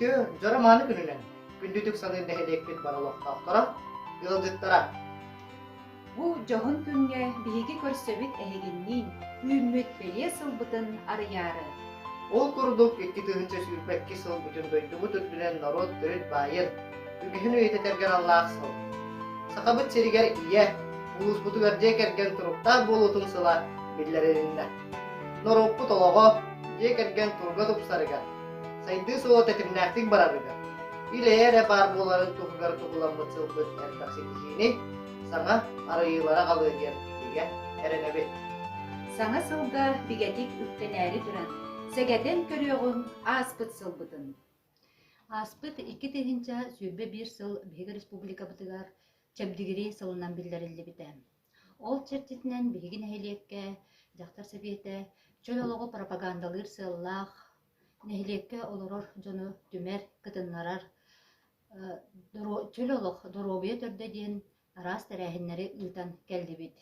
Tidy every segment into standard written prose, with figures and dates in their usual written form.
Үтүө, дьоро-мааны күнүнэн күндүтүк саныыр нэһилиэкпит бары олохтоохторо, ыалдьыттара! Бу дьоһун күҥҥэ биһиги көрсөбүт эһигинниин үүммүт бэлиэ сылбытын арыйаары. Ол курдук 2022 сыл бүтүн дойдубут үрдүнэн норуот төрүт баайын, үгэһин үйэтитэргэ аналлаах сыл. Сахабыт сиригэр ийэ, улууспутугар дьиэ кэргэн туруктаах буолуутун сыла биллэрилиннэ. Норуоппут олоҕо, дьиэ кэргэн туруга тупсарыгар, сайдыы суола тэтимнээхтик барарыгар, ил-эйэ эрэ баар буоларын туһугар туһуламмыт сылбыт элбэх ситиһиини, саҥа арыйыылары аҕалыа диэн бигэ эрэнэбит. Саҥа сылга бигэтик үктэнээри туран, сэгэтэн көрүөҕүҥ ааспыт сылбытын. Ааспыт 2021 сыл биһиги республикабытыгар чэбдигирии сылынан биллэриллибитэ. Ол чэрчитинэн биһиги нэһилиэккэ дьахтар сэбиэтэ чөл олоҕу пропагандалыыр сыаллаах нэһилиэккэ олорор дьону түмэр, кытыннарар чөл олох доруобуйа төрдө диэн араас тэрээһиннэри ыытан кэллибит.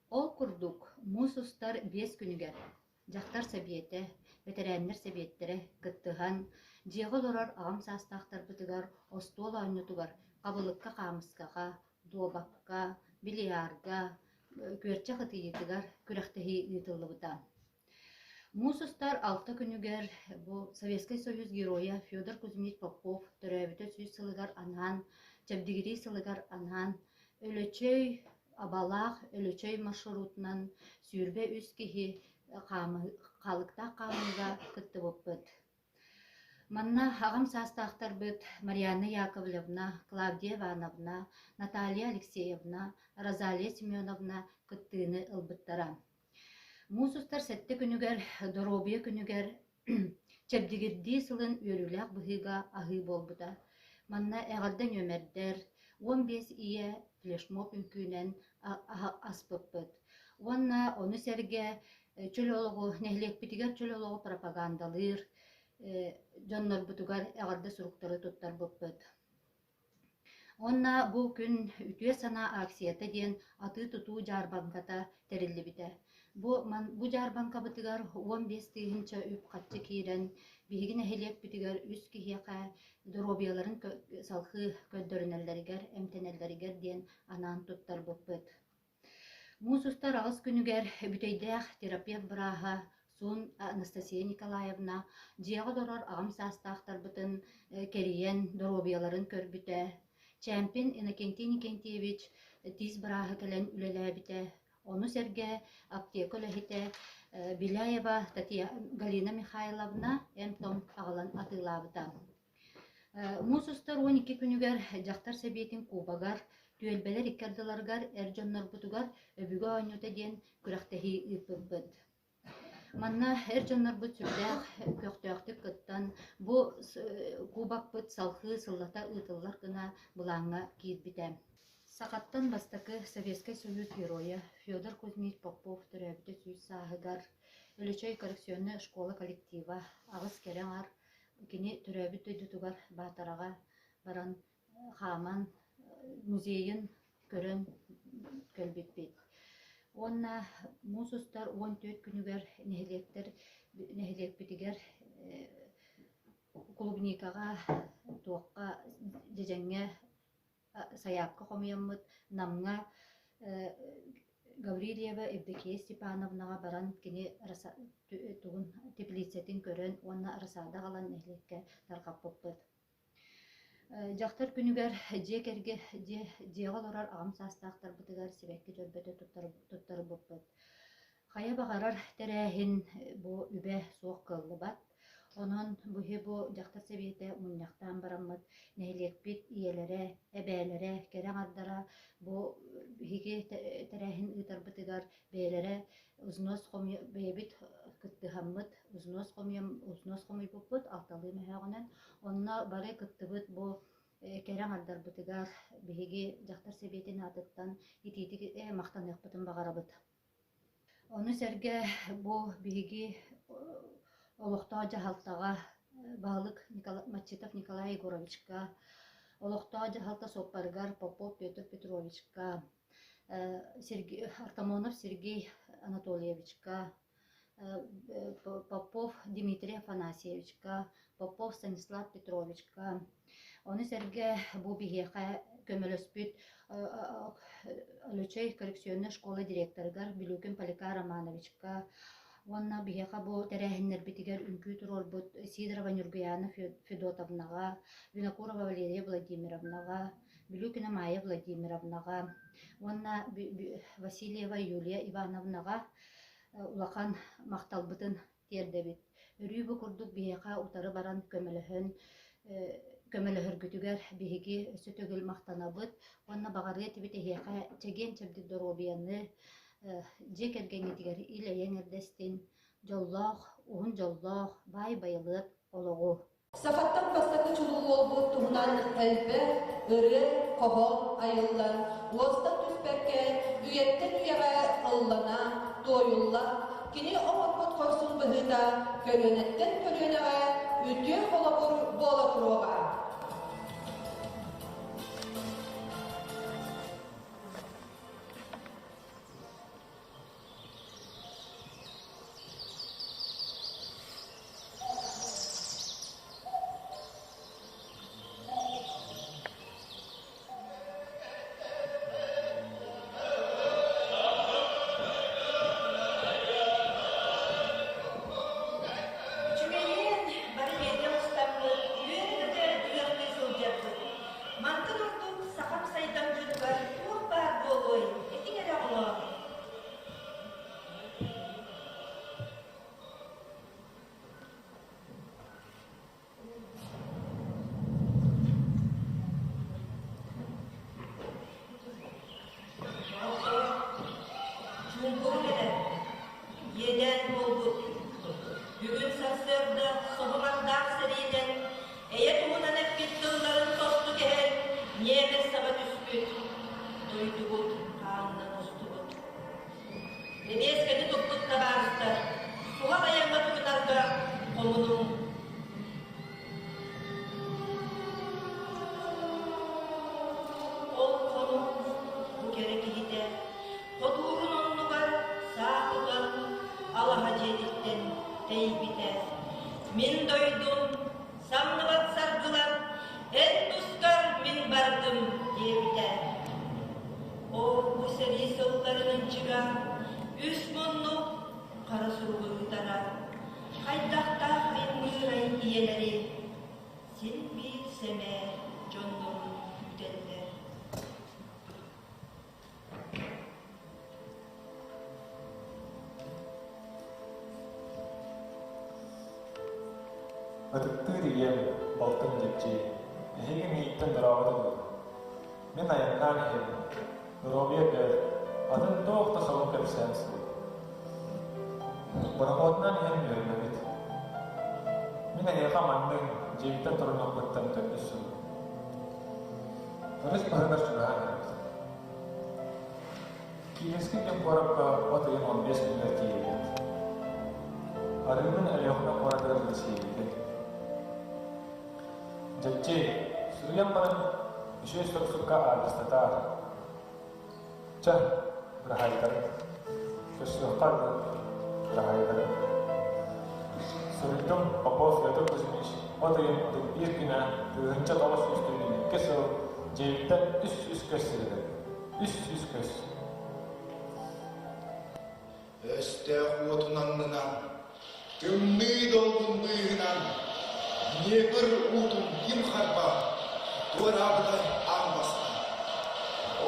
Ол курдук, муус устар биэс күнүгэр Дьахтар сэбиэтэ, бэтэрээннэр сэбиэттэрэ кыттыһан, дьиэҕэ олорор аҕам саастаахтарбытыгар остуол оонньуутугар хабылыкка-хаамыскаҕа, дуобакка, бильярга, күөрчэх ытыйыытыгар күрэхтэһии ыытыллыбыта. Муус устар алта күнүгэр бу Советскай Союз Геройа Федор Кузьмич Попов төрөөбүтэ сүүс сылыгар анаан, чэбдигирии сылыгар анаан Өлөчөй Абалаах Өлөчөй маршрутунан 23 киһи хаалыктаах хаамыыга кыттыбыппыт. Манна аҕам саастаахтарбыт Марианна Яковлевна, Клавдия Ивановна, Наталья Алексеевна, Розалия Семеновна кыттыыны ылбыттара. Муус устар сэттэ күнүгэр Доруобуйа күнүгэр Чэбдигирдии сылын үөрүүлээх быһыыга аһыы буолбута. Манна эҕэрдэ нүөмэрдэр, 15 ийэ флешмоб үҥкүүнэн аспыппыт. Уонна ону сэргэ чөл олоҕу, нэһилиэкпитигэр чөл олоҕу пропагандалыыр дьоннорбутугар эҕэрдэ суруктары туттарбыппыт. Уонна бу күн Үтүө санаа акцията диэн атыы-тутуу дьаарбаҥката тэриллибитэ. Бу, ман, бу дьаарбаҥкабытыгар 15 тыһыынча үп-харчы киирэн, биһиги нэһилиэкпитигэр үс киһиэхэ доруобуйаларын салҕыы көрдөрүнэллэригэр, эмтэнэллэригэр диэн анаан туттарбыппыт. Муус устар аҕыс күнүгэр Бүтэйдээх терапевт бырааһа Сун Анастасия Николаевна дьиэҕэ олорор аҕам саастаахтарбытын кэрийэн доруобуйаларын көрбүтэ. Чемпин Иннокентий Никентьевич тиис бырааһа кэлэн үлэлээбитэ. Ону сэргэ аптека үлэһитэ Беляева Галина Михайловна эмп-том аҕалан атыылаабыта. Муус устар 12 күнүгэр Дьахтар сэбиэтин кубогар түөлбэлэр икки ардыларыгар эр дьоннорбутугар Өбүгэ оонньуута диэн күрэхтэһии ыыппыппыт. Манна эр дьоннорбут сүрдээх көхтөөхтүк кыттан, бу кубокпыт салҕыы сыллата ыытыллар гына былааҥҥа киирбитэ. Сахаттан бастакы Советскай Союз Геройа Федор Кузьмич Попов төрөөбүтэ сүүс сааһыгар Өлөчөй коррекционнай школа коллектива аҕыс кэрэ аҥар Кини төрөөбүт дойдутугар Баатараҕа баран хааман музейын көрөн кэлбиппит. Уонна муус устар 14 күнүгэр нэһилиэктэр нэһилиэкпитигэр клубникаҕа туохха дьэдьэҥҥэ сайаапка хомуйаммыт Намҥа Гаврильева Евдокия Степановнаҕа баран кини тугун теплицэтин көрөн уонна рассада аҕалан нэһилиэккэ тарҕаппыппыт. Дьахтар күнүгэр дьиэ кэргэ дьиэ дьиэҕэ олорор аҕам саастаахтарбытыгар сибэкки дьөрбөтө туттарбыппыт. Хайа баҕарар тэрээһин бу үбэ суох кыаллыбат. Онон быһыы бу дьахтар сэбиэтэ мунньахтаан бараммыт нэһилиэкпит ийэлэрэ, эбээлэрэ, кэрэ аҥардара бу биһиги тэрээһин ыытарбытыгар бэйэлэрэ взнос хомуйа бэйэбит кыттыһаммыт взнос хомуйам взнос хомуйбуппут алталыы мөһөөҕүнэн онно бары кыттыбыт бу кэрэ аҥардарбытыгар биһиги дьахтар сэбиэтин аатыттан итиитик махтаныахпытын баҕарабыт. Ону сэргэ бу биһиги олохтоох дьаһалтаҕа баһылык Матчитов Николай Егоровичка, олохтоох дьаһалта суоппарыгар Попов Петр Петровичка, Артамонов Сергей Анатольевичка, Попов Дмитрий Афанасьевичка, Попов Станислав Петровичка, ону сэргэ бу биһиэхэ көмөлөспүт Өлөчөй коррекционнай школа директорыгар Билюкин Поликар Романовичка уонна биһиэхэ бу тэрээһиннэрбитигэр үҥкүү туруорбут Сидорова Нюргуяна Федотовнаҕа, Винокурова Валерия Владимировнаҕа, Билюкина Майя Владимировнаҕа уонна Васильева Юлия Ивановнаҕа улахан махталбытын тиэрдэбит. Өрүү бу курдук биһиэхэ утары баран көмөлөһөн көмөлөһөргүтүгэр биһиги өссө төгүл махтанабыт уонна баҕарыа этибит эһиэхэ чэгиэн-чэбдик доруобуйаны, дьиэ кэргэҥҥитигэр ил-эйэ эҥэрдэстин, дьоллоох, уһун дьоллоох, баай байылыат олоҕу. Сахаттан бастакы чулуу уолбут туһунан элбэх ырыа, хоһоон айыллан, уостан түспэккэ, үйэттэн үйэҕэ ыллана, туойулла, кини оҥорбут хорсун быһыыта көлүөнэттэн көлүөнэҕэ үтүө холобур буола туруоҕа. Үчүгэйиэн, бары бииргэ мустаммыт, үөрэ-көтө ыһыахтыы сылдьарбыт. Мантан ордук сахам сайдам дьонугар туох баар буолуой, этиҥ эрэ оҕолоор. Чуумпурун эрэ, иэдээн буолбут. Бүгүн сарсыарда соһумардаах сэриинэн эйэ туһунан эппит тылларын тосту кэһэн, ньиэмэс саба түспүт, дойдубут хаанынан устубут. Бэбиэскэни туппут табаарыстар, суһал айаҥҥа турунарга хомунуҥ. Ол хонуу бу кэрэ киһитэ хотуурун оннугар саа тутан алаһа дьиэтиттэн тэйбитэ. Мин дойдум самныбат саргылар, эн тускар мин бардым диэбитэ. Ол бу сэрии сылларын ынчыга үс муннук хара суругу ыытара. Хайдахтаах аймыырай ийэлэри син биир сэмээр дьоннорун күүтэллэр. Ытыктыыр ийэм, балтым Дьэпчэй, эһиги миигиттэн дорообото дуу? Мин айаннаан иһэбин, доруобуйа бэрт, атын туох да солун кэпсээн суох. Борохуотунан иһэн үөрэнэбит. Мин эһиэхэ маннык дьиэбиттэн турунуохпуттан төрдүс сыл. Өрүс баһыгар чугаһаан эрэбит. Киевскэй диэн куоракка от ыйын 15 күнүгэр тиийэбит. Арыыбын Өлүөхүмэ куоратыгар билсиэбитин. Дьэччи, суруйан баран үчүгэй сурук-сурукка аадырыстатаар. Чэ, быраһаайдары. Көрсүөххэ быраһаайдары. Суруйдум Попов Петр Кузьмич от ыйын 31 күнэ 1992 сыл дьиэбиттэн 300 көс сиригэр. 300 көс. Өстөөх уотун аннынан, тымныы долгун быыһынан, Днепр уутун ким харбаан, туораабыта аан бастаан.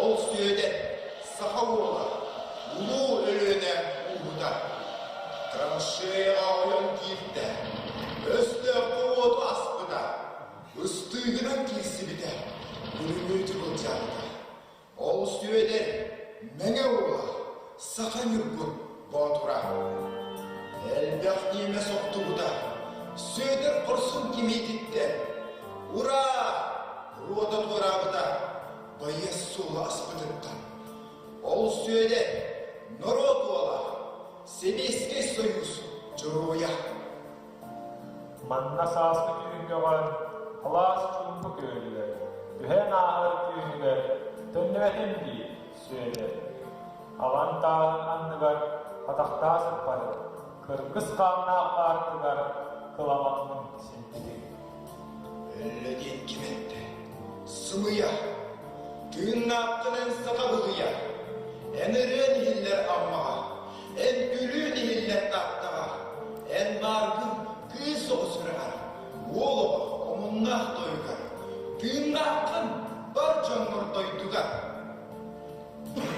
Ол Сүөдэр, саха уола, улуу Өлүөнэ ууһута. Траншеяҕа ойон киирдэ, өстөөххө уоту аспыта, ыстыыгынан киирсибитэ, бүлүмүөтү былдьаабыта. Ол Сүөдэр Мэҥэ уола, саха ньургун боотура. Элбэх ньиэмэс охтубута, Сүөдэр хорсун кимиититтэн «Ураа!» руота туораабыта, байыас суола аспытыттан. Ол Сүөдэр норуот уола, Сэбиэскэй Союз дьоруойа. Манна сааскы түүҥҥэҕэ алаас чуумпу күөлүгэр, түһэн ааһар түүнүгэр төннүбэтим дии, Сүөдэр. Аҕаҥ тааһын анныгар атахтаа сыппатым. Кыргыс хааннаах хаартыгар кыламаннын симпитиҥ. Өллө диэн ким эттэ? Сымыйа! Тыыннааххын эн саха былыйа! Эн ырыан иһиллэр Аммаҕа, эн күлүүн иһиллэр Тааттаҕа, эн бааргын кыыс оҕо сүрэҕэр, уол оҕо омуннаах тойугар, тыыннааххын бар дьоҥҥор дойдугар.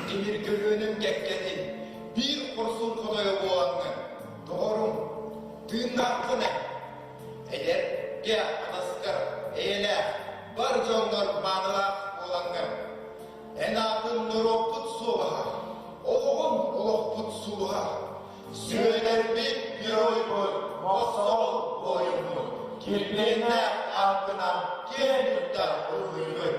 Тимир көлүөнэм кэккэтин биир хорсун хотойо буолаҥҥын, доҕорум, тыыннааххын эн. Эдэргэ атаскар эйэлээх, бар дьоҥҥор маанылаах буолаҥҥын, эн аатын норуоппут суобаһа, олоҕун олохпут сулуһа, сүөдэрбит геройбут, мохсоҕол буойуммут, килбиэннээх ааккынан киэн туттар уруһуйбут.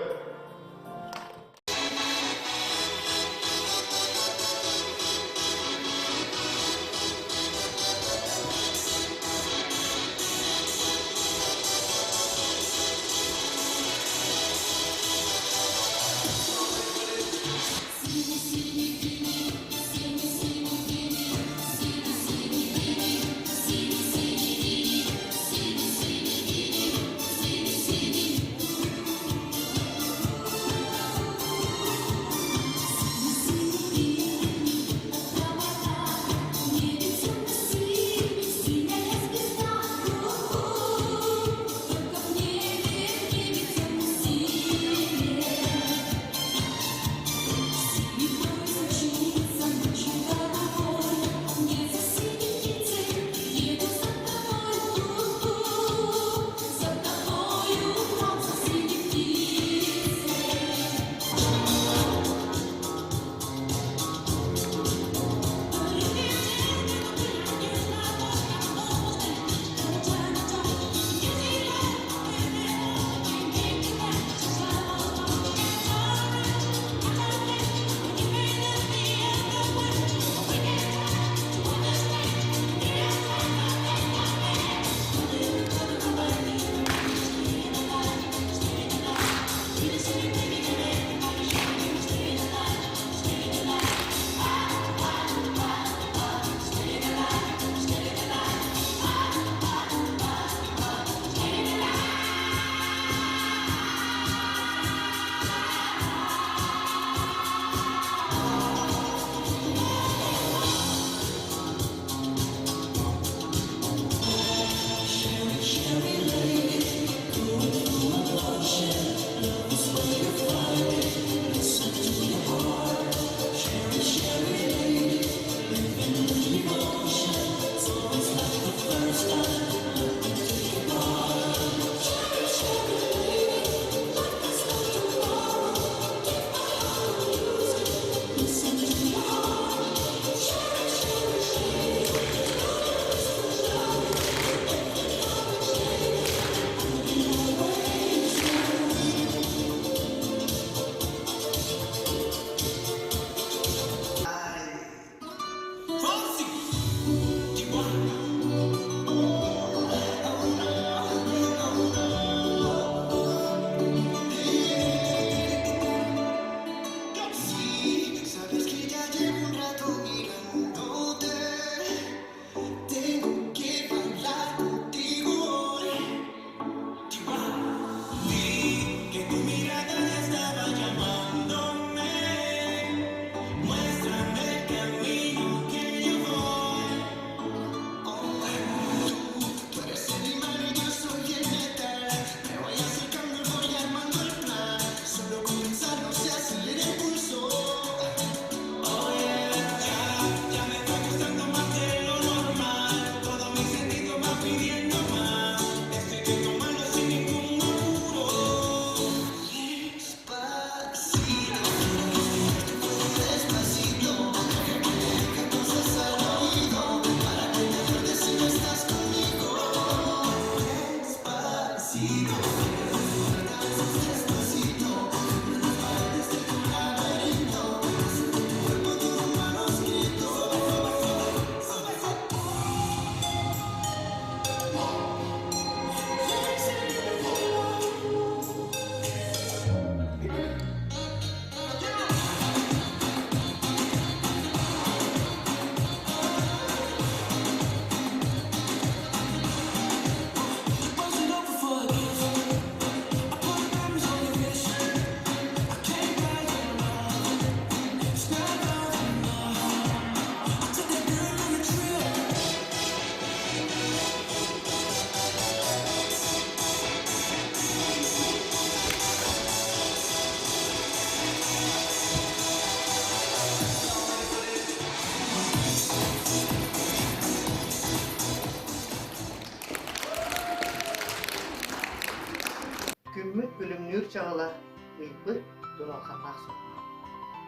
кубулҕаннаах сурума.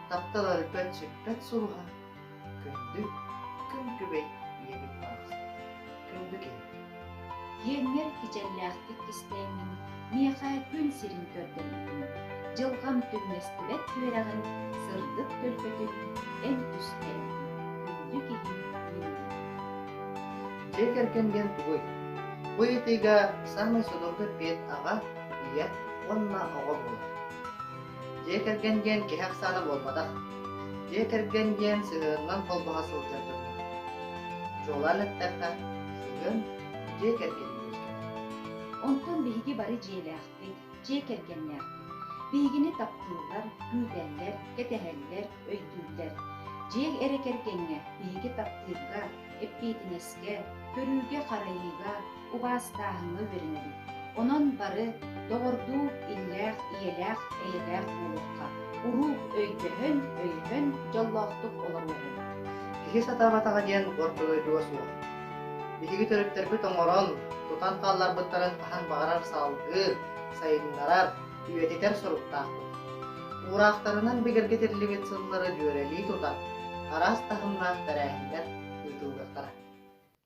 Таптал өлбөт-сүппэт сулуһа, күндү, күн күбэй ийэбит барахсан, күндү киһи. Киэҥҥэр кичэллээхтик кистээҥҥин, миэхэ күн сирин көрдөрбүтүҥ, дьылҕам түҥнэстибэт түөрэҕин, сырдык төлкөтүн эн түстээбитиҥ, күндү киһи мин ийэм. Дьиэ кэргэн диэн тугуй? Бу ыйытыыга саамай судургу эппиэт аҕа, ийэ уонна оҕо буолар. Дьиэ кэргэн диэн киһи ахсаана буолбатах. Дьиэ кэргэн диэн сыһыанынан холбоһо сылдьар дьоннор. Чуолаан эттэххэ, сыһыан дьиэ кэргэни үөскэтэр. Онтон биһиги бары дьиэлээхпит, дьиэ кэргэннээхпит. Биһигини таптыыллар, күүтэллэр, кэтэһэллэр, өйдүүллэр. Дьиэ эрэ кэргэҥҥэ биһиги таптыырга, эппиэтинэскэ, көрүүгэ-харайыыга, убаастааһыҥҥа үөрэнэбит. Онон бары доҕордуу, иллээх, ийэлээх, эйэлээх буолуохха, уруук өйдөһөн, өйөһөн, дьоллоохтук олоруоҕуҥ. Киһи сатаабатаҕа диэн орто дойдуга суох. Биһиги төрүттэрбит оҥорон, тутан хаалларбыттарын хаһан баҕарар салгыыр, сайыннарар, үйэтитэр соруктаахпыт. Уураахтарынан бигэргэтиллибит сыллары дьүөрэлии тутан, араас таһымнаах тэрээһиннэр ыытыллыахтара.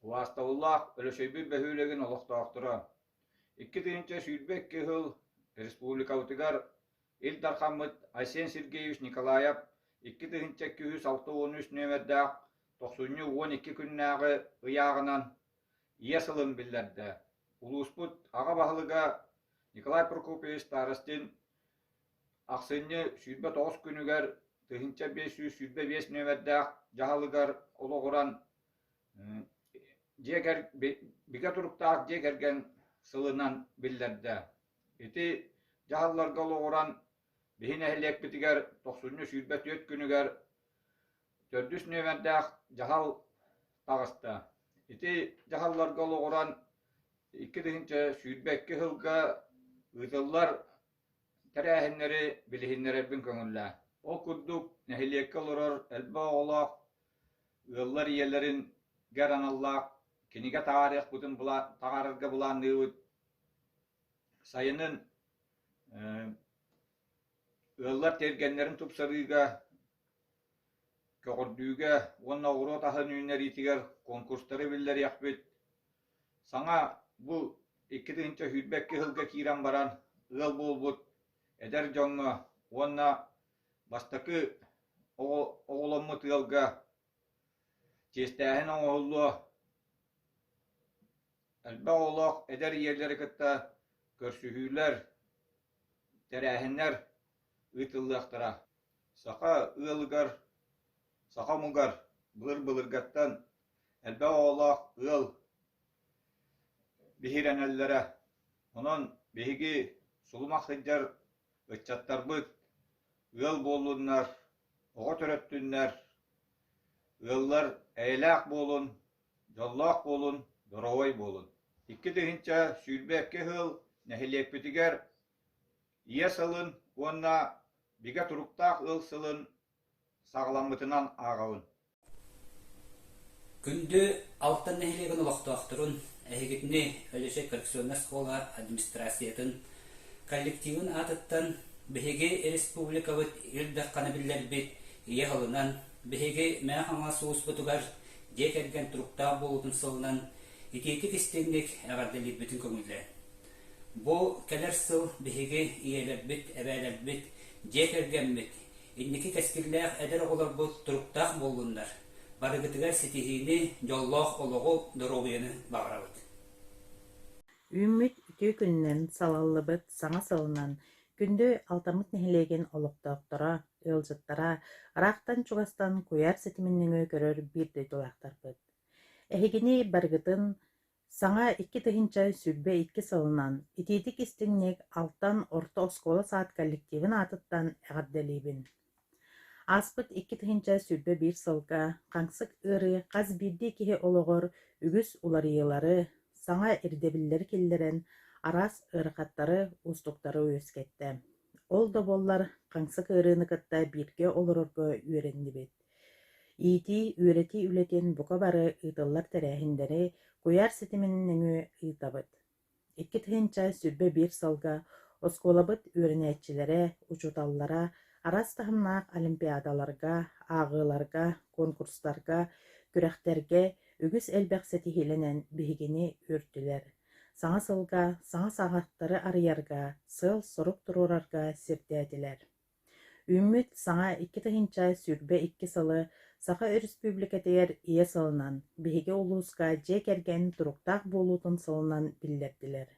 Убаастабыллаах Өлөчөйбүт бөһүөлэгин олохтоохторо! 2022 сыл республикабытыгар Ил Дархаммыт Айсен Сергеевич Николаев 2263 нүөмэрдээх тохсунньу 12 күннээҕи ыйааҕынан Ийэ сылын биллэрдэ. Улууспут аҕа баһылыга Николай Прокопьевич Старостин Ахсынньы 29 күнүгэр 1525 нүөмэрдээх дьаһалыгар олоҕуран дьиэ бигэ туруктаах дьиэ кэргэн сылынан биллэрдэ. Ити дьаһалларга олоҕуран биһи нэһилиэкпитигэр тохсунньу 24 күнүгэр төрдүс нүөмэрдээх дьаһал таҕыста. Ити дьаһалларга олоҕуран 2022 сылга ыытыллар тэрээһиннэри билиһиннэрэрбин көҥүллээ. Ол курдук нэһилиэккэ олорор элбэх оҕолоох ыаллар ийэлэригэр аналлаах кинигэ таһаарыахпытын таһаарарга былаанныыбыт. Сайынын ыаллар тиэргэннэрин тупсарыыга, көҕөрдүүгэ уонна оҕуруот аһын үүннэриитигэр конкурстары биллэриэхпит. Саҥа бу 2022 сылга киирэн баран ыал буолбут эдэр дьоҥҥо уонна бастакы оҕоломмут ыалга чиэстээһин оҥоһуллуо. Элбэх оҕолоох эдэр ийэлэри кытта көрсүһүүлэр, тэрээһиннэр ыытыллыахтара. Саха ыалыгар, саха омугар былыр-былыргаттан элбэх оҕолоох ыал биһирэнэллэрэ. Онон биһиги сулумах сылдьар ыччаттарбыт ыал буоллуннар, оҕо төрөттүннэр, ыаллар эйэлээх буолун, дьоллоох буолун, доруобай буолун. 2022 сыл нэһилиэкпитигэр Ийэ сылын уонна бигэ туруктаах ыал сылын саҕаламмытынан ааҕабын. Күндү Алтан нэһилиэгин олохтоохторун, эһигитини Өлөчөй коррекционнай оскуола администрациятын коллективын аатыттан биһиги республикабыт Ил Дархана биллэрбит Ийэ сылынан, биһиги Мэҥэ Хаҥалас улууспутугар дьиэ кэргэн туруктаах буолуутун сылынан итиитик-истиҥник эҕэрдэлиирбитин көҥүллээн. Бу кэлэр сыл биһиги ийэлэрбит, эбээлэрбит, дьиэ кэргэммит, инники кэскиллээх эдэр оҕолорбут туруктаах буоллуннар, барыгытыгар ситиһиини, дьоллоох олоҕу, доруобуйаны баҕарабыт. Үүммүт үтүө күнүнэн салаллыбыт саҥа сылынан күндү Алтаммыт нэһилиэгин олохтоохторо, ыалдьыттара, ыраахтан-чугастан куйаар ситимин нөҥүө көрөр биир дойдулаахтарбыт. Эһигини барыгытын Саҥа 2022 сылынан итиитик-истиҥник Алтан орто оскуола-саад коллективын аатыттан эҕэрдэлиибин! Ааспыт 2021 сылга хаҥсык ыарыы хас биирдии киһи олоҕор үгүс уларыйыылары, саҥа ирдэбиллэри киллэрэн, араас ыарахаттары, уустуктары үөскэттэ. Ол да буоллар, хаҥсык ыарыыны кытта бииргэ олорорго үөрэннибит. Иитии, үөрэтии үлэтин бука бары ыытыллар тэрээһиннэри куйаар ситимин нөҥүө ыытабыт. 2021 сылга оскуолабыт үөрэнээччилэрэ, учууталлара Араас таһымнаах олимпиадаларга, ааҕыыларга, конкурстарга, күрэхтэргэ үгүс элбэх ситиһиилэнэн биһигини үөртүлэр. Саҥа сылга саҥа саҕахтары арыйарга, сыал-сорук туруорарга сирдээтилэр. Үүммүт саҥа 2022 сылы Саха Өрөспүүбүлүкэтигэр Ийэ сылынан, биһиги улууска дьиэ кэргэн туруктаах буолуутун сылынан биллэрдилэр.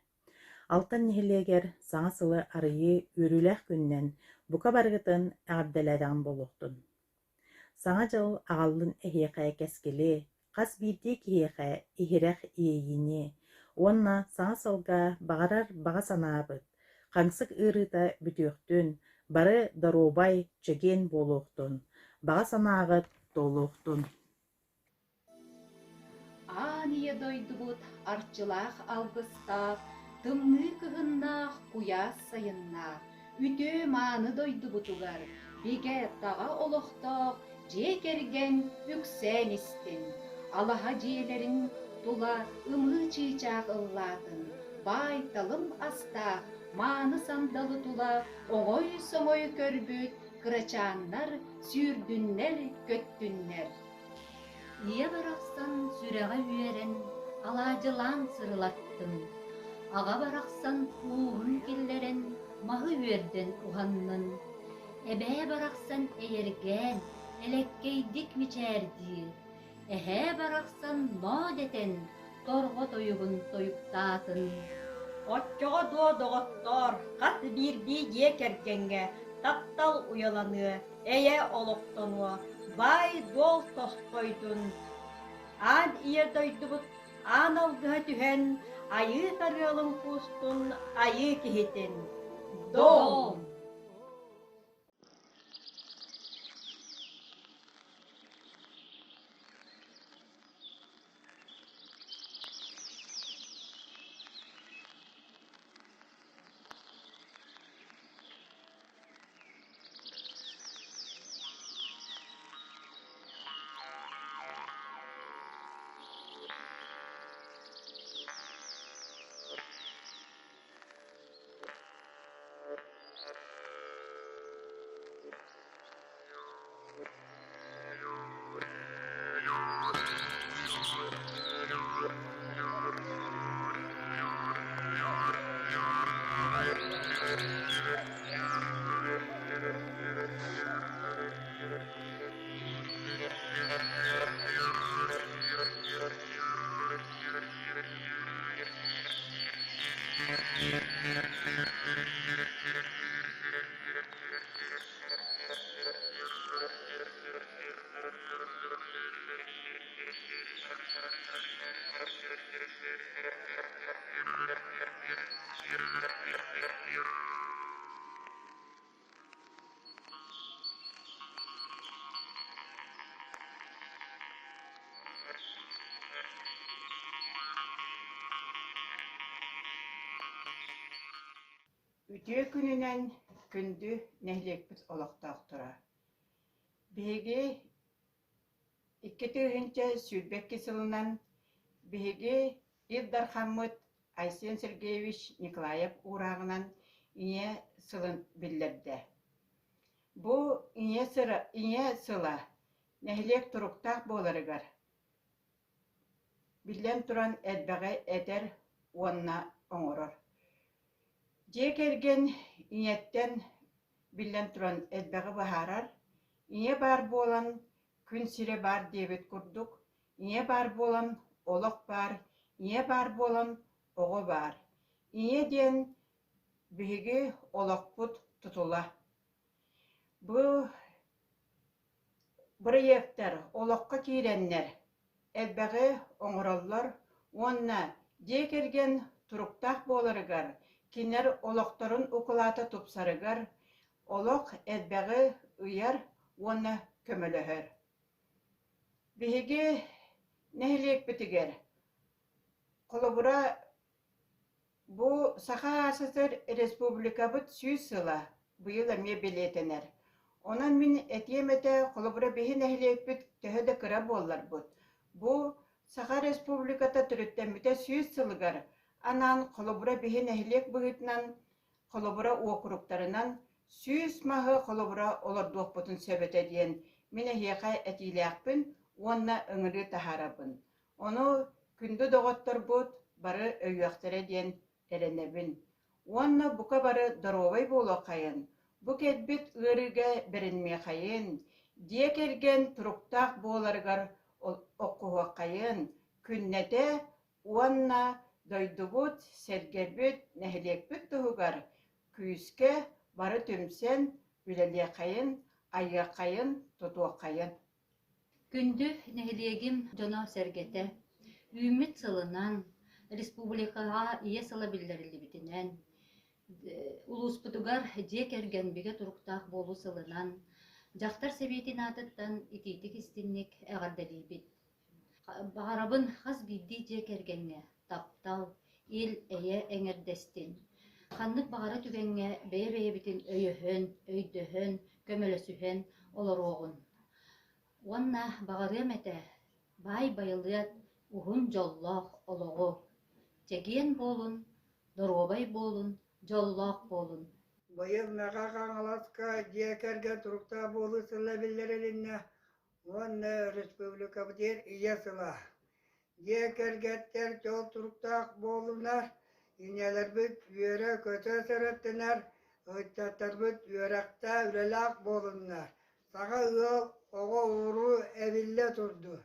Алтан нэһилиэгэр саҥа сылы арыйыы үөрүүлээх күнүнэн бука барыгытын эҕэрдэлээтэҕим буолуохтун. Саҥа дьыл аҕаллын эһиэхэ кэскили, хас биирдии киһиэхэ иһирэх иэйиини уонна саҥа сылга баҕарар баҕа санаабыт хаҥсык ыарыыта бүтүөхтүн, бары доруобай, чэгиэн буолуохтун, баҕа санааҕыт туолуохтун. Аан ийэ дойдубут арчылаах алгыстаах, тымныы кыһыннаах, куйаас сайыннаах, үтүө-мааны дойдубутугар бигэ таҕа олохтоох дьиэ кэргэн үксээн истин, алаһа дьиэлэрин тула ымыы чыычаах ыллаатын, баай-талым астаах мааны сандалы тула оҥой-соҥой көрбүт кырачааннар сүүрдүннэр-көттүннэр. Ийэ барахсан сүрэҕэ үөрэн, алаадьылаан сырылаттым. Аҕа барахсан ууһун киллэрэн, маһы үөрдэн уһаннын. Эбээ барахсан эйэргээн, элэккэйдик мичээрдиир. Эһээ барахсан ноо дэтэн, торҕо тойугун тойуктаатын. Оччоҕо дуо, доҕоттоор, хас биирдии дьиэ кэргэҥҥэ таптал уйаланыа, эйэ олохтонуо, баай-дуол тосхойдун. Аан ийэ дойдубут аан алгыһа түһэн, айыы сарыалын куустун айыы киһитин. Дом! Үтүө күнүнэн күндү нэһилиэкпит олохтоохторо! Биһиги 2022 сылынан биһиги Ил Дархаммыт Айсен Сергеевич Николаев уурааҕынан Ийэ сылын биллэрдэ. Бу Ийэ, сыра, Ийэ сыла нэһилиэк туруктаах буоларыгар, биллэн туран, элбэҕи этэр уонна оҥорор. Дьиэ кэргэн ийэттэн, биллэн туран, элбэҕи быһаарар. Ийэ баар буолан, күн сирэ баар диэбит курдук, ийэ баар буолан, олох баар, ийэ баар буолан, оҕо баар. Ийэ диэн биһиги олохпут тутула. Бу бырайыактар олоххо киирэннэр элбэҕи оҥороллор уонна дьиэ кэргэн туруктаах буоларыгар, кинилэр олохторун укулаата тупсарыгар олох элбэҕи ыйар уонна көмөлөһөр. Биһиги нэһилиэкпитигэр холобура Бу Саха АССР Республикабыт 100 сыла быйыл эмиэ бэлиэтэнэр. Онон мин этиэм этэ, холобура биһи нэһилиэкпит төһө да кыра буолларбыт, бу Саха Республиката төрүттэммитэ 100 сылыгар анаан холобура биһи нэһилиэк быһыытынан, холобура уокуруктарынан 100 маһы холобура олордуохпутун сөп этэ диэн мин эһиэхэ этиилээхпин уонна ыҥырыы таһаарабын. Ону күндү доҕотторбут бары өйүөхтэрэ диэн эрэнэбин. Уонна бука бары доруобай буолуоххайын, бу кэлбит ыарыыга бэринимиэхэйин, дьиэ кэргэн туруктаах буоларыгар оххуһуоххайын, күннэтэ уонна дойдубут, сэргэбит, нэһилиэкпит туһугар күүскэ бары түмсэн үлэлиэхэйин, айыаххайын, тутуоххайын. Күндү нэһилиэгим дьоно-сэргэтэ, үүммүт сылынан, республикаҕа Ийэ сыла биллэриллибитинэн, улууспутугар дьиэ кэргэн бигэ туруктаах буолуу сылынан дьахтар сэбиэтин аатыттан итиитик-истиҥник эҕэрдэлиибит. Баҕарабын хас биирдии дьиэ кэргэҥҥэ таптал, ил-эйэ эҥэрдэстин. Ханнык баҕара түгэҥҥэ бэйэ-бэйэбитин өйөһөн, өйдөһөн, көмөлөсүһэн олоруоҕун. Уонна баҕарыам этэ, баай байылыат, уһун дьоллоох олоҕу. Чэгиэн буолун, доруобай буолун, дьоллоох буолун. Быйыл Мэҥэ Хаҥаласка дьиэ кэргэн туруктаах буолуу сыла биллэрилиннэ уонна республикабытыгар Ийэ сыла. Дьиэ кэргэттэр дьол туруктаах буоллунар, ийэлэрбит үөрэ-көтө сырыттынар, ыччаттарбыт үөрэхтээх, үлэлээх буолуннар. Саҥа ыал оҕо-уруу эбиллэ турду.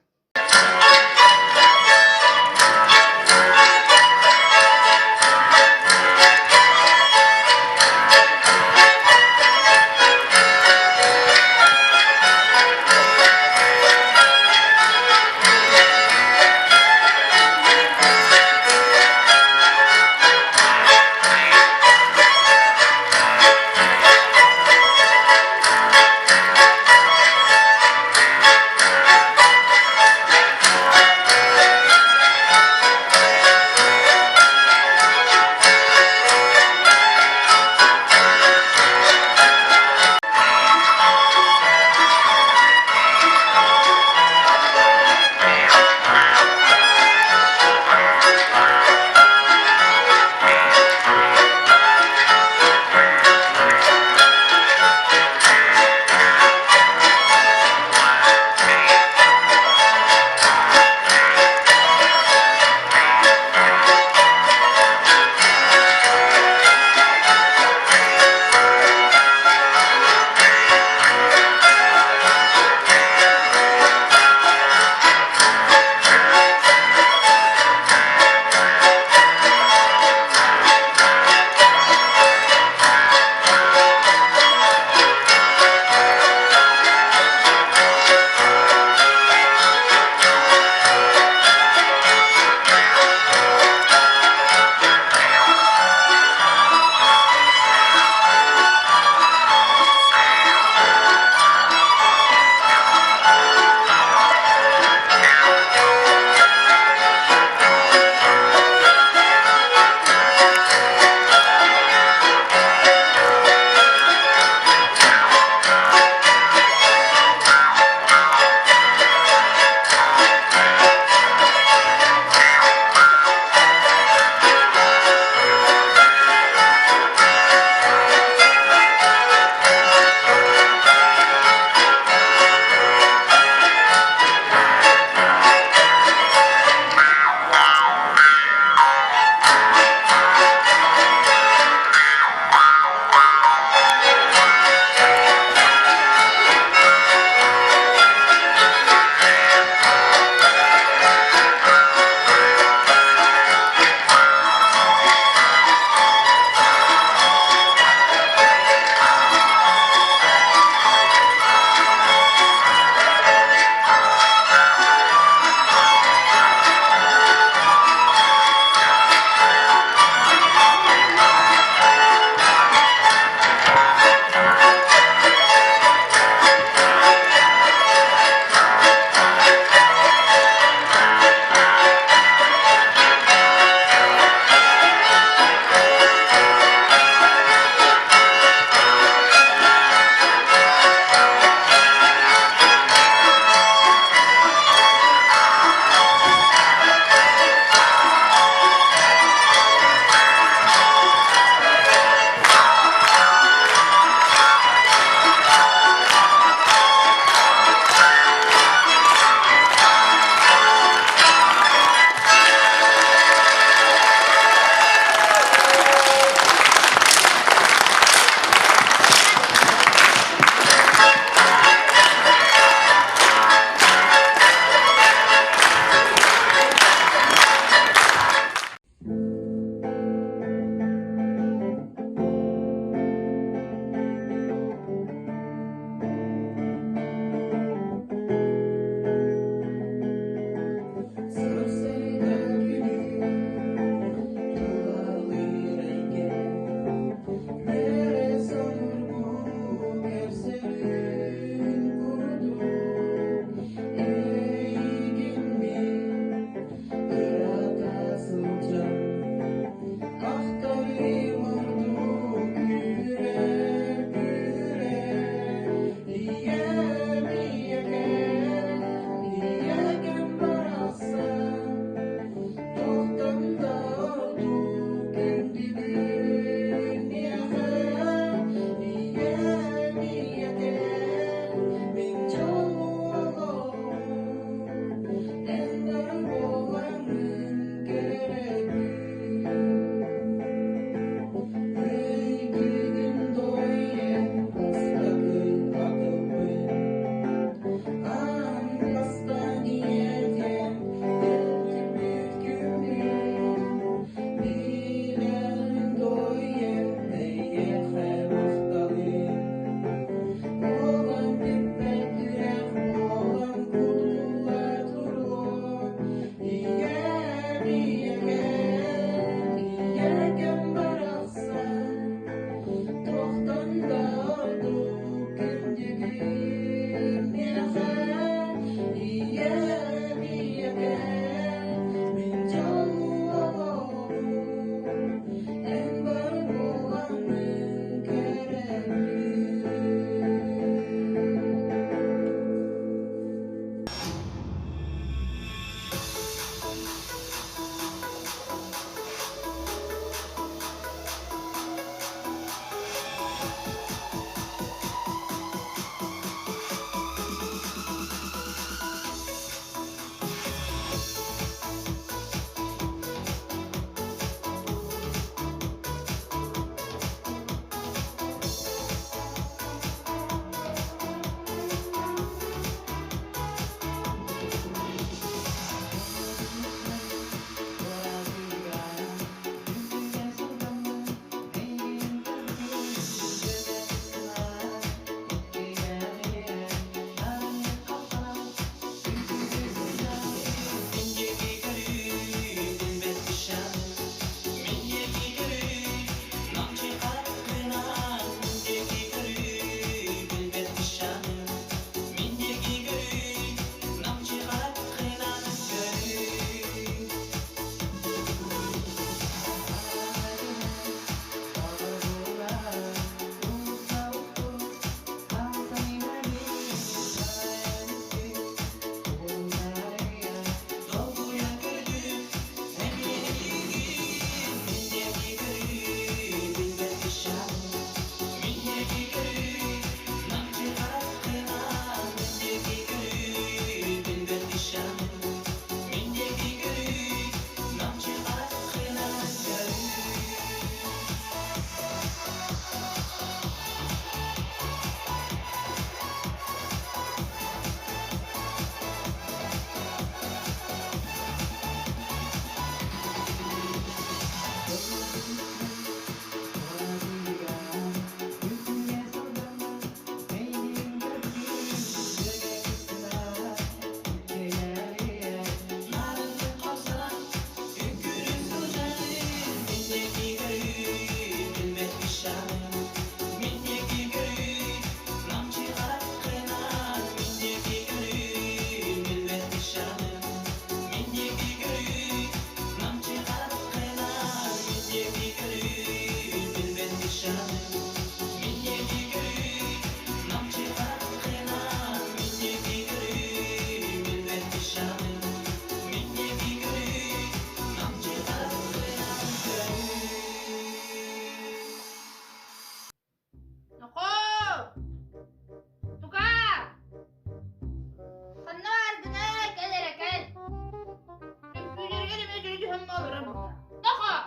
Хотоҥҥо олорор буолла. Нохоо!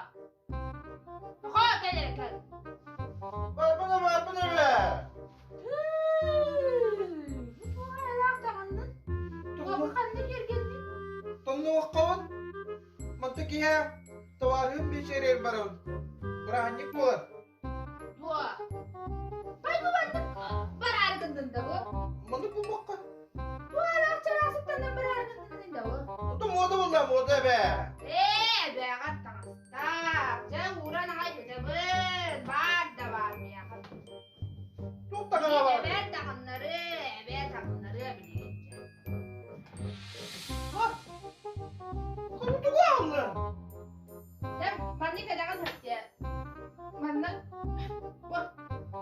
Нохоо кэл эрэ кэл. Барбын барбын эбэ. Бу туох айылаах даҕаннын? Туохха ханна киэргэннин? Тоннуоххабын. Манта киһэ товарыһым биэчэригэр барабын. Бырааһынньык буолар. Дуо? Бай бу маннык бараары гыннын да бу? Маннык булбакка. Туох чараасыттанан бараары гыннын да бу? Ото муода буолла муода эбэ. Ээ, эбээҕэр таҥастаах. Дьэ, ууран аҕай сытабын. Баар да баар миэхэ. Туох таҥаһа баар? Эбээ таҥыннары, эбээ таҥыннары билигин дьэ. Бу. Кому тугу аҕаллын? Дьэ, маннык кэтэҕин сылдьа. Манна бу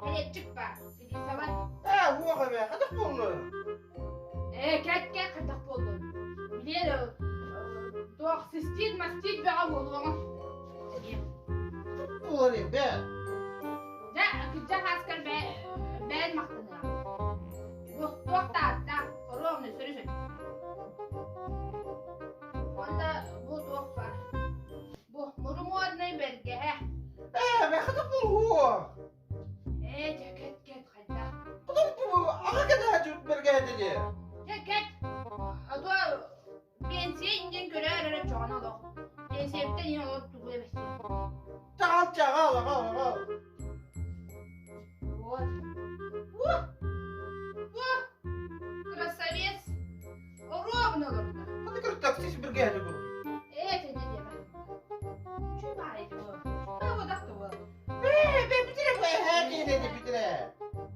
кэлиэччик баар. Фелисовай. Ээ, уох эбээ, хатах буоллун? Ээ, кэт-кэт хатах буоллун. Билиэр туох цистит, мастит бөҕө буолуоҕун. Буолар эбээ. Дьэ, кырдьах ааскар бэйэн махтаныаҕым. Бу туох да ааттаах, оруобуна сөрү-сөрү. Уонна бу туох баар? Бу мурумуоднай бэргэһэ. Ээ, бэхэтэ буолуо. Ээ, дьэ, кэт, кэт, хайдах? Потом аҕа кэтэһэ бэргэһэтэ дии. Дьэ, кэт. А то пенсия индиэн көрөөр эрэ чоҕоно олох. Пенсиябиттэн иһин олор тугу эбэсиэ. Чаҕал, чаҕал, аҕал, аҕал. Вот. Во! Во! Красавец! Оруобуна олордо. Ханна көрө таксист биргээһэ курдук. Ээ, тэнэ диэмэ. Чүй баар ити бу. Баа да буол. Ээ, бэ бүтүрэ бу эһээ киһи бүтүрэ.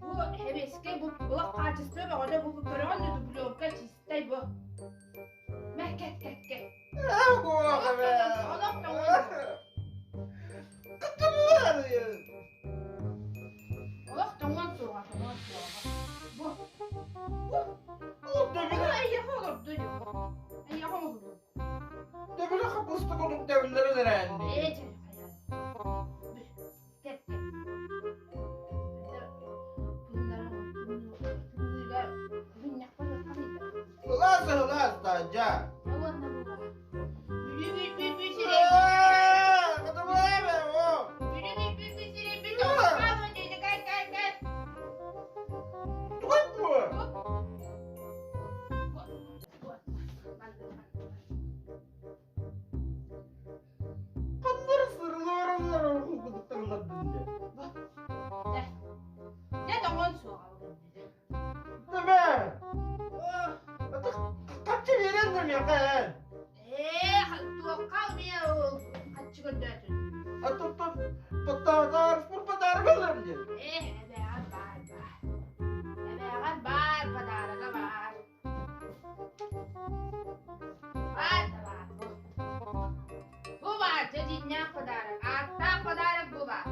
Бу хэбэскэй бу булах хаачыстыба бөҕөтө бу көрөҕүн да дублерка чистай бу. Мэ кэт кэт кэт. Ээ, буох эбэ. Олох тоҥон. Кытты буолар. Олох тоҥон суоҕа, тоҥон суоҕа. Бу. Бу. Төбүлэ. Эйиэхэ олорду Эйиэхэ оҥоһуллу. Төбүлэ хаппыста курдук тэбиллэрин эрээнни. Ээ, чэ, хайа. Кэт, кэт. Тымныыга бунньахпар Ылаас, ылаас, таадьа. Уонна бу Дьэ тоҥон суоҕа Хаччы биэрэн да миэхэ эн. Ээ, туохха умия ол хаччы көрдөөтүн. А тут подарок подарок ыларым диэн. Ээ, эбээҕэр баар баар. Эбээҕэр баар подарога баар. Баар да баар бу. Бу баар дьэ дьиҥнээх подарок. Ааттаах подарок бу баар.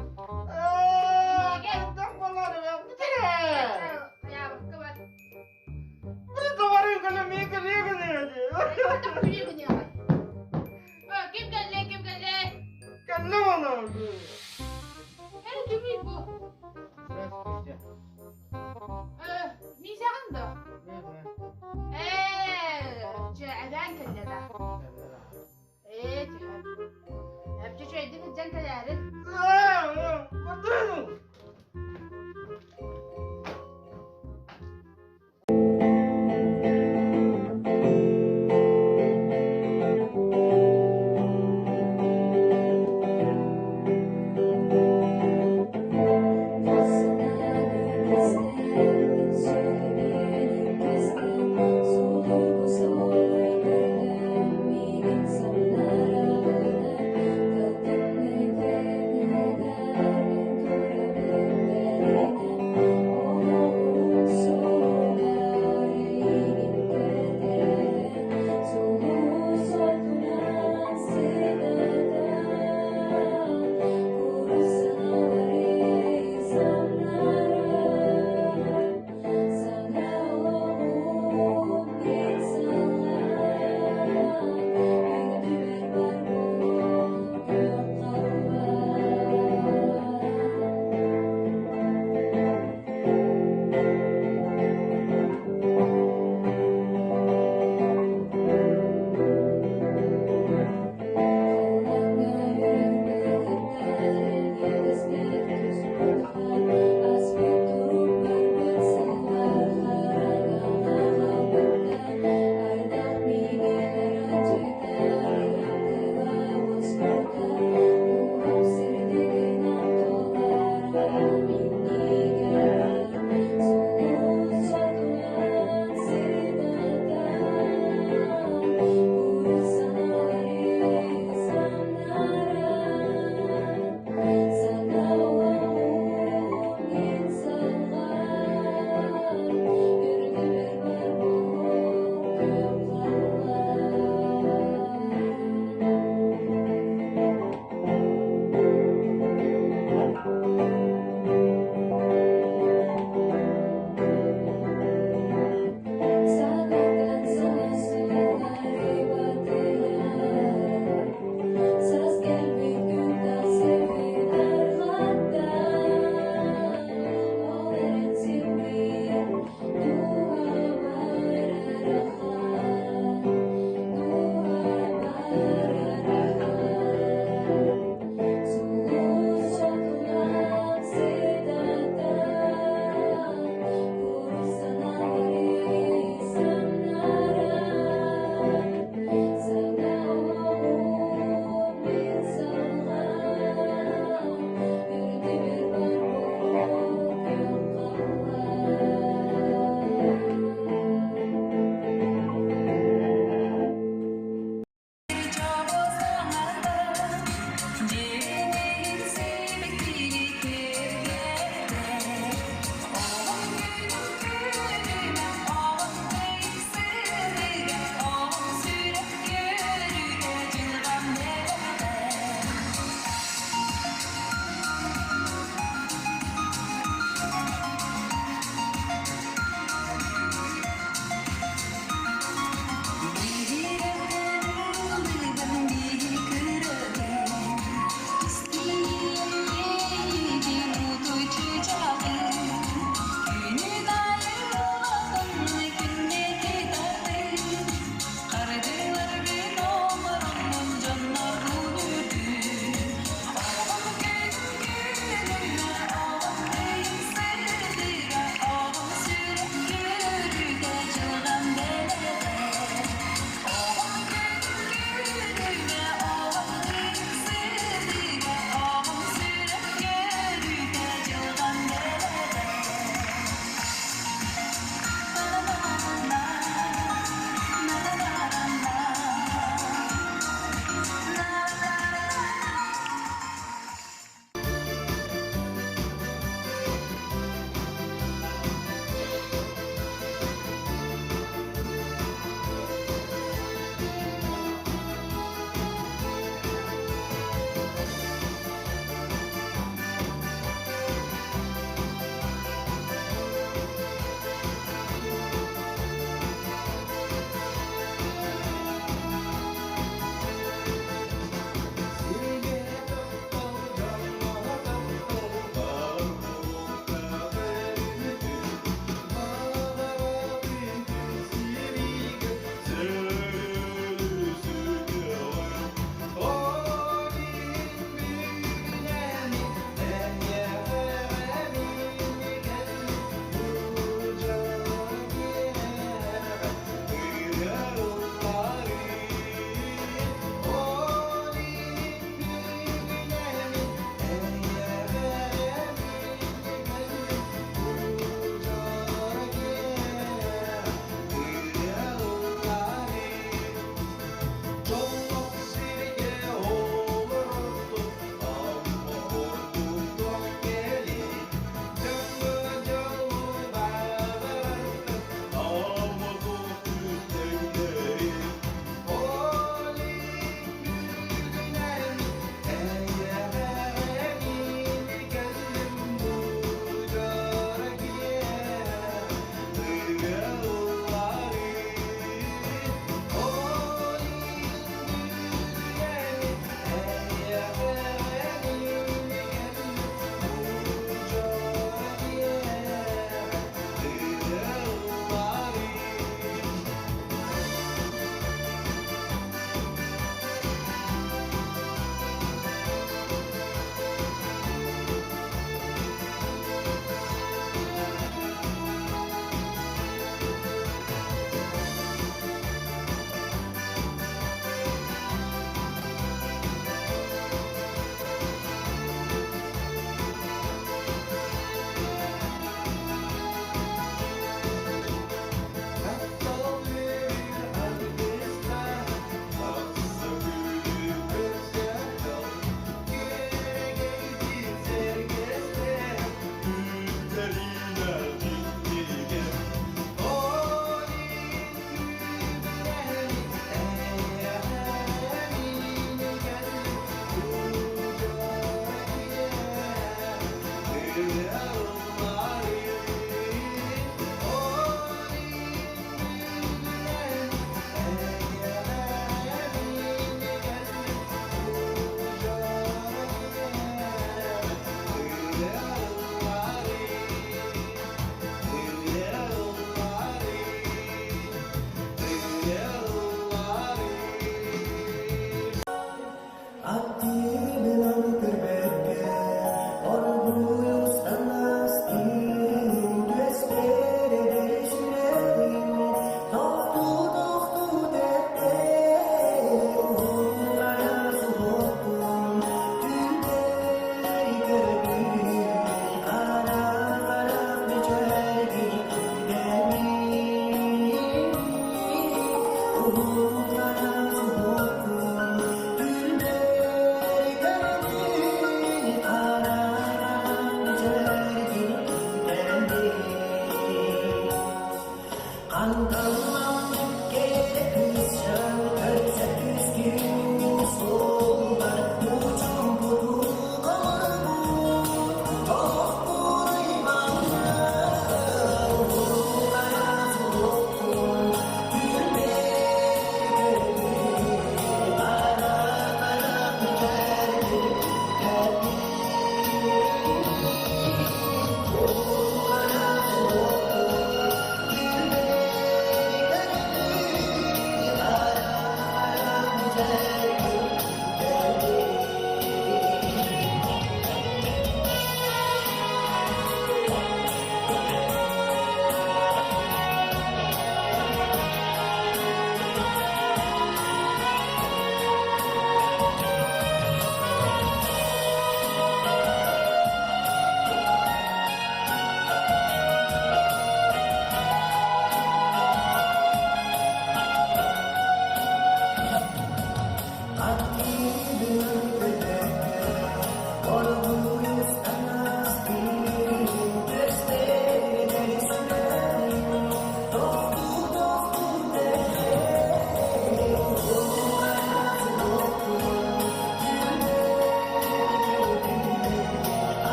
Ээ, хайдах буолар бүтэрэ. Хайаабыкка бар. Ким кэллэ, ким кэллэ? Кэллэ буолар. Эр кимий бу? Здравствуйте. Мисяҕын да? Ээ, чэ, эбээн кэллэ да. Ээ, түһэ. Эпчи үчүгэйдик илдьэн кэлээрин.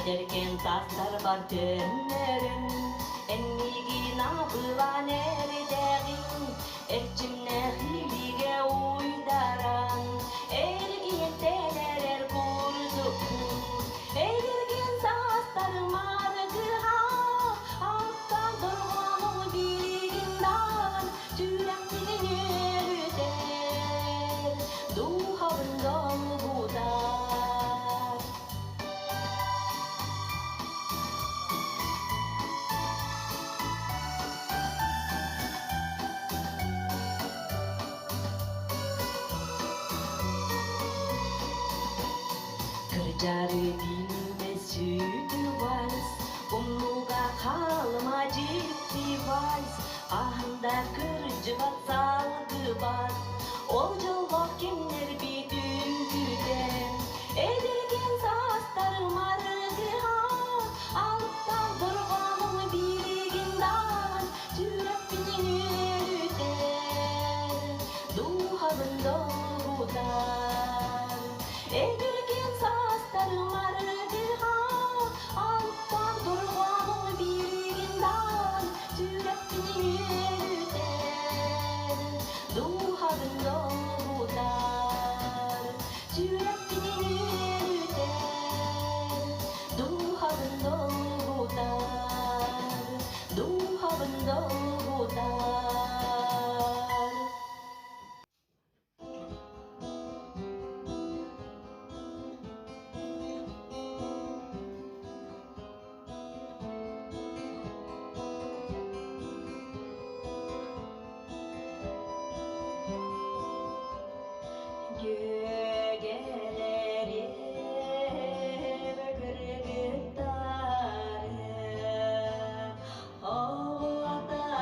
Эдэркээн саастарбар төннөрүм, эн миигин абылаан эрдэҕиҥ, эрчимнээх илиигэ уйдаран, эргиэнтэн эрэр курдукпун. Эдэркээн саастарым аргыһа, аттан дорҕоону билигин даҕан, сүрэхпитин үөрүтэр, дууһабын долгутар. Кырдьары билбэт сүдү вальс, Умнууга хаалыма дьикти вальс, Хаһан да кырдьыбат салгыбат, Ол дьоллоох кэмнэрбит үҥкүүтэ. Эдэркээн саастарым арыгыһа, Алыптаах дорҕоонуҥ билигин даҕан Сүрэхпин үөрүтэр, дууһабын долгутар. Эдэркээн саастарым арыгыһа, Алыптаах дорҕоонуҥ билигин даҕан Сүрэхпин үөрүтэр, дууһабын долгутар. Сүрэхпин үөрүтэр, дууһабын долгутар, дууһабын долгутар. Дьүөгэлэрим кыргыттарым, оҕолорум.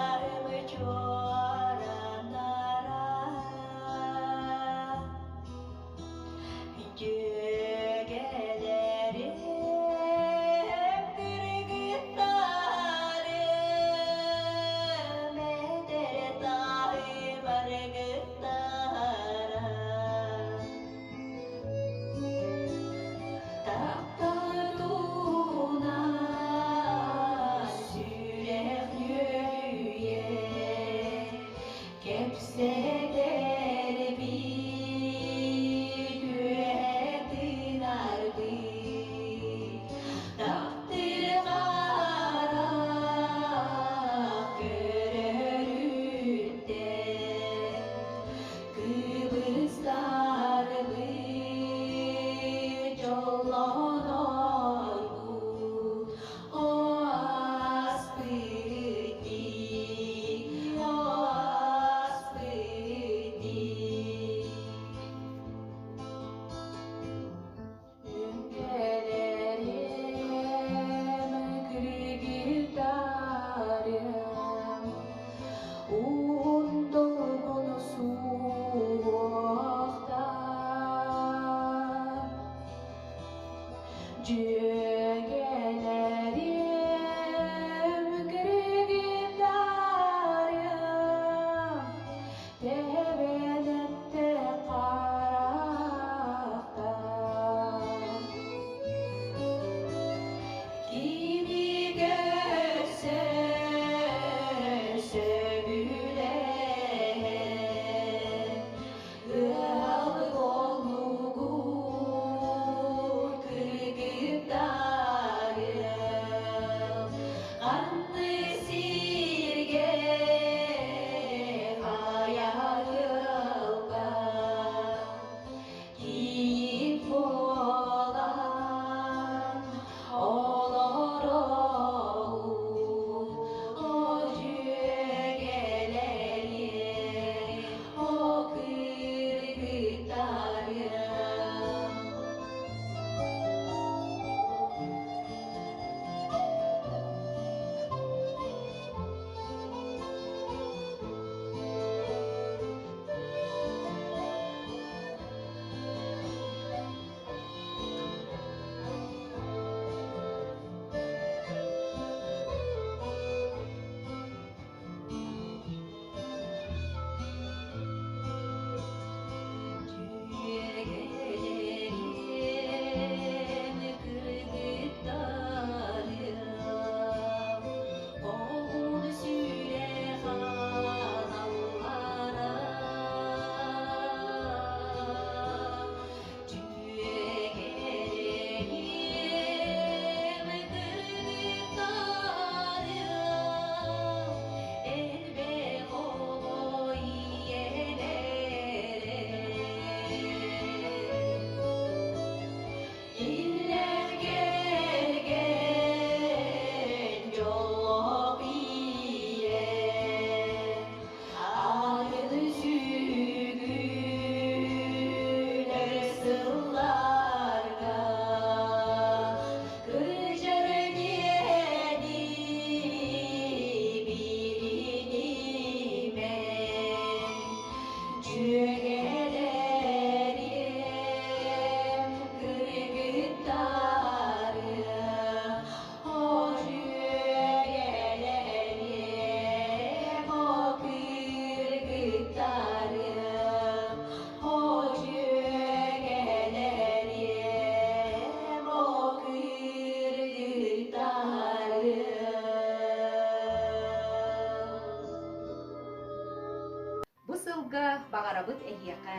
сылга баҕарабыт эһиэхэ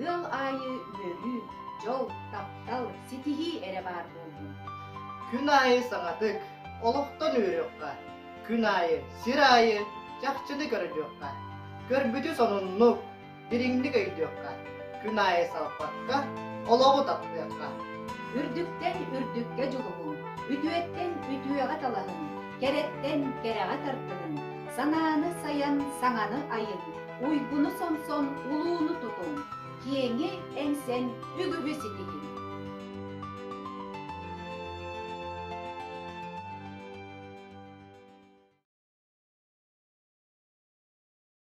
ыал аайы үөрүү, дьол, таптал, ситиһии эрэ баар буоллун. Күн аайы саҥатык, олохтон үөрүөххэ, күн аайы, сир аайы чахчыны көрүдүөххэ, көрбүтү сонуннук, дириҥник өйдүөххэ, күн аайы салпакка, олоҕу таптыахха. Үрдүктэн үрдүккэ дьулуһуҥ, үтүөттэн үтүөҕэ талаһыҥ, кэрэттэн кэрэҕэ тардыһыҥ, санааны сайан саҥаны айыҥ, уйгуну сомсон улууну тутуҥ, киэҥи эҥсэн үгүһү ситиһиҥ.